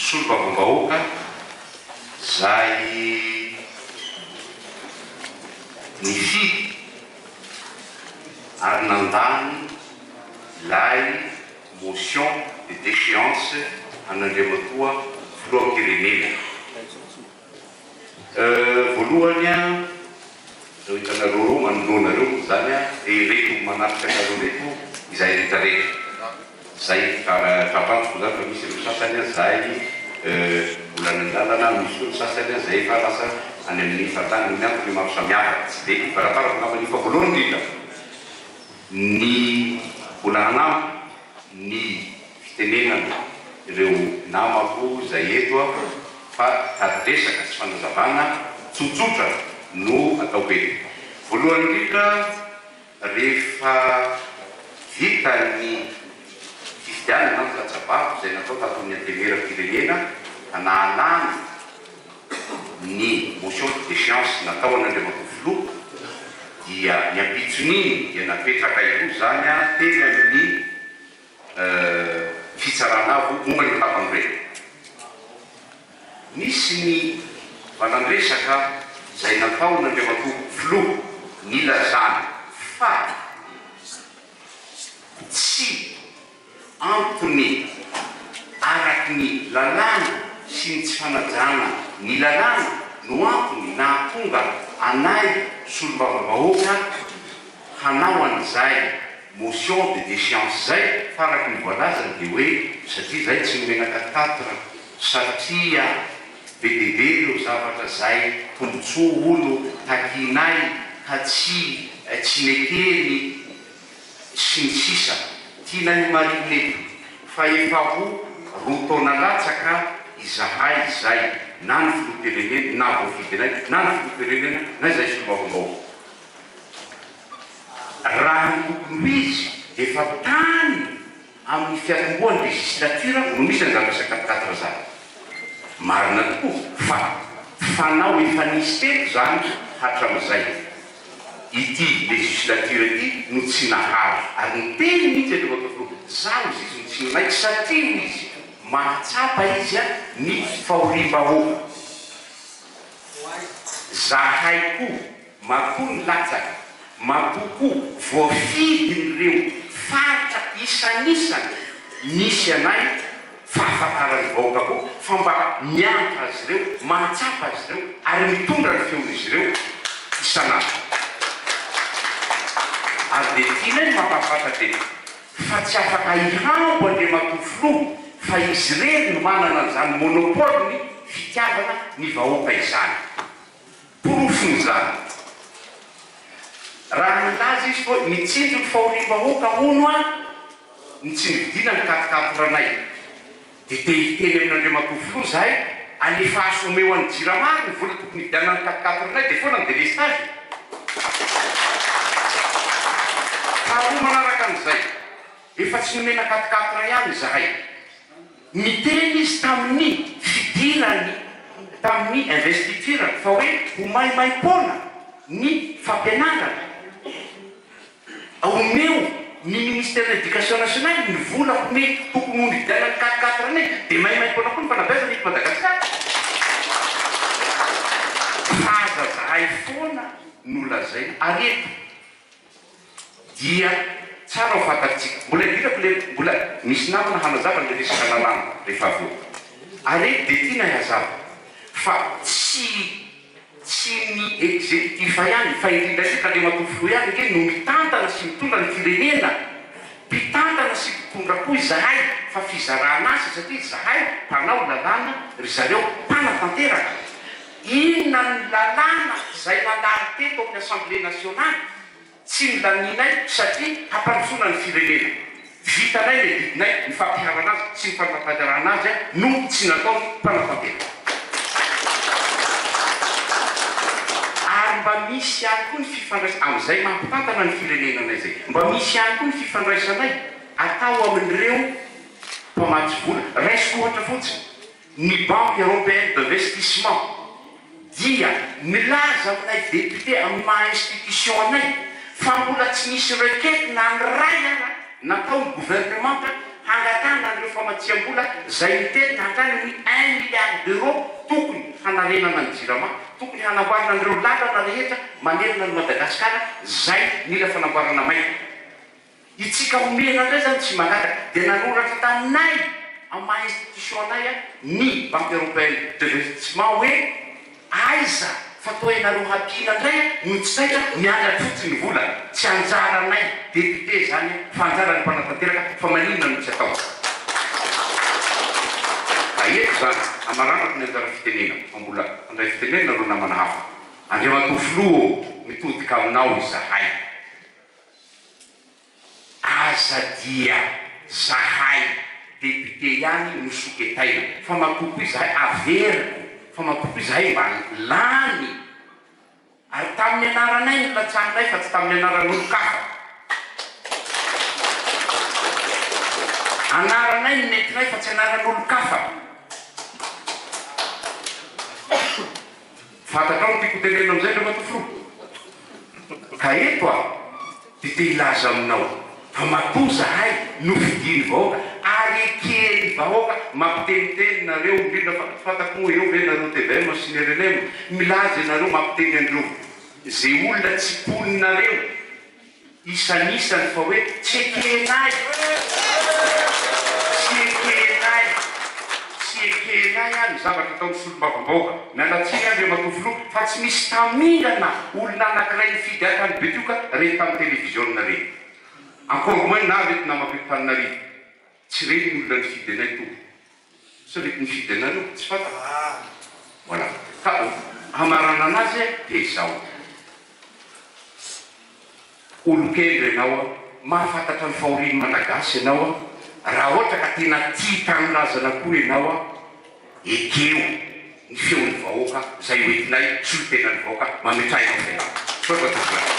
solombavambahoaka izay nifidy ary nandany ilay motion de déchéance an'Andriamatoa Filoham-pirenena. Voalohany an, ireo hitanareo ireo manoloana ireo moa izany an, dia ireto manatrika anareo ireto izahay rehetra rehetra. Izay tratrantsiko izany fa misy ireo sasany an izay mbola any an-dalana, misy koa ny sasany an izay efa lasa any amin'ny faritany noho ny antony maro samihafa. Tsy dia hivaravarako angamba ny fa voalohany indrindra ny mbola hanampy ny fitenenana ireo namako izay eto aho fa tari-dresaka sy fanazavana tsotsotra no ataoko eto. Voalohany indrindra, rehefa vita ny fifidianana na ny latsa-bato izay natao tato amin'ny Antenimieram-pirenena ka nahalany ny motion de déchéance natao an'Andriamatoa Filoha dia ny ampitson'iny dia napetraka aloha izany teny amin'ny fitsarana avo momba ny fampanorenana. Nisy ny valan-dresaka izay nataon'Andriamatoa Filoha nilazana fa tsy antony araky ny lalàna sy ny tsy fanajana ny lalàna no antony nahatonga anay solombavambahoaka hanao an'izay motion de déchéance zay fa araky ny voalazany dia hoe satria zay tsy nomena quatre satria be dia be ireo zavatra zay tombotsoa hono takianay ka tsy tsy nekeny sy ny sisa Tianay ho marihina eto fa efa ho roa taona latsaka izahay izay na ny filoham-pirenena na voafidy anay na ny filoham-pirenena na izahay solombavambahoaka. Raha ny tokony ho izy dia efa tany amin'ny fiatombohan'ny législature no misy an'izany resaka quatre zany. Marina tokoa fa fanao efa nisy teto izany hatramin'izay. Ity législature ity no tsy nahazo. Ary niteny mihitsy Andriamatoa Filoha, zaho izy izy no tsy nanaiky satria hoy izy, mahatsapa izy ny fahoriam-bahoaka. Zahay koa matoa nilatsaka, matoa koa voafidin'ireo faritra isanisany misy anay, fahafantaran'ny vahoaka koa fa mba miantra azy ireo, mahatsapa azy ireo ary mitondra ny feon'izy ireo isan'andro. Ary dia tianay ny mampahafantatra eto fa tsy afaka hihambo Andriamatoa Filoha fa izy irery no manana an'izany monopole-ny fitiavana ny vahoaka izany. Porofon'izany, raha nilaza izy fa hoe mitsinjo ny fahoriam-bahoaka hono aho, ny tsy nividiana ny quat-quatre-nay, dia te hiteny amin'Andriamatoa Filoha izahay, alefaso omeo an'ny Jirama ary ny vola tokony hividianana ny quat-quatre-nay dia foana ny délestage. Faharoa manaraka an'izay, efa tsy nomena quat-quatre ihany izahay. Niteny izy tamin'ny fidirany tamin'ny investiture-ny fa hoe ho maimaim-poana ny fampianarana. Omeo ny ministère éducation nationale ny vola home tokony ho nividianany quatre quatre anay dia maimaim-poana koa ny fanabeazana eto Madagasikara. Fa aza zahay foana no lazaina ary eto. Dia tsara ho fantatsika. Mbola idirako le mbola misy namana hanazava le resaka lalàna rehefa avy eo. Ary eto dia tiana hazava fa tsy tsy ny executif ihany fa indrindra indrindra Andriamatoa Filoha ihany ange no mitantana sy mitondra ny firenena. Mpitantana sy mpitondra koa izahay fa fizarana asa satria izahay mpanao lalàna ry zareo mpanatanteraka. Inona ny lalàna izay nandalo teto amin'ny Assemblée nationale? Tsy nolanianay satria hampandrosoana ny firenena. Vitanay ny adidinay, ny fampiharana azy sy ny fanatanterahana azy no tsy nataon'ny mpanatanteraka. Ary mba misy ihany koa ny fifandraisana, amin'izay maha mpitantana ny firenenanay izay, mba misy ihany koa ny fifandraisanay atao amin'ireo mpamatsy vola. Raisiko ohatra fotsiny, Ny Banque Européenne d'Investissement dia milaza aminay député amin'ny maha institution anay fa mbola tsy nisy requête na ny iray ara nataon'ny gouvernemanta. hangatahana an'ireo famatsiam-bola izay mitentina hatrany amin'ny un milliard d'euros tokony hanarenana ny Jirama, tokony hanamboarana an'ireo lalana rehetra manerana an'i Madagasikara izay mila fanamboarana maika. Itsika omena indray zany tsy mangataka dia nanoratra taminay amin'ny maha institution anay ny banque européenne d'investissement hoe aiza fa toa ianareo hampiana indray no tsy taitra miandry fotsiny vola tsy anjaranay député zany fa anjaran'ny mpanatanteraka fa maninona no tsy atao ka eto zany amaranako ny anjara fitenenako fa mbola handray fitenenana ireo namana hafa Andriamatoa Filoha ô mitodika aminao izahay. Aza dia zahay député ihany no soketaina fa matoa koa izahay averiko fa matoa koa izahay mba lany ary tamin'ny anaranay no latsahanay fa tsy tamin'ny anaran'olon-kafa. Anaranay no nentinay fa tsy anaran'olon-kafa. Fantatrao ny tiako ho tenenina amin'izay Andriamatoa Filoha? Ka eto aho dia te hilaza aminao fa matoa zahay nofidian'ny vahoaka ary eken'ny vahoaka mampiteniteny nareo indrindra fa tsy fantako moa eo ve nareo tvm sy ny rnm milaza ianareo mampiteny an'ireo ze olona tsy mponinareo isanisany fa hoe tsy ekenay, tsy ekenay, tsy ekenay an ny zavatra ataon'ny solombavambahoaka. Miala tsiny Andriamatoa Filoha fa tsy misy tamingana olona anakiray nifidy ahy tany Betioka reny tamin'ny televiziona reny. Encore moins na reto namako eto Tananarivo. Tsy reny ny olona nifidy anay tompoko. Sao mety nifidy anareo? Tsy fantako. Voilà. Ka hamaranana azy dia izao. Olon-kendry ianao an, mahafantatra ny fahorian'ny Malagasy ianao an, raha ohatra ka tena tia tanindrazana koa ianao an, ekeo ny feon'ny vahoaka izay hoentinay solontenan'ny vahoaka mametraha ianao fialana. Misaotra tompokolahy.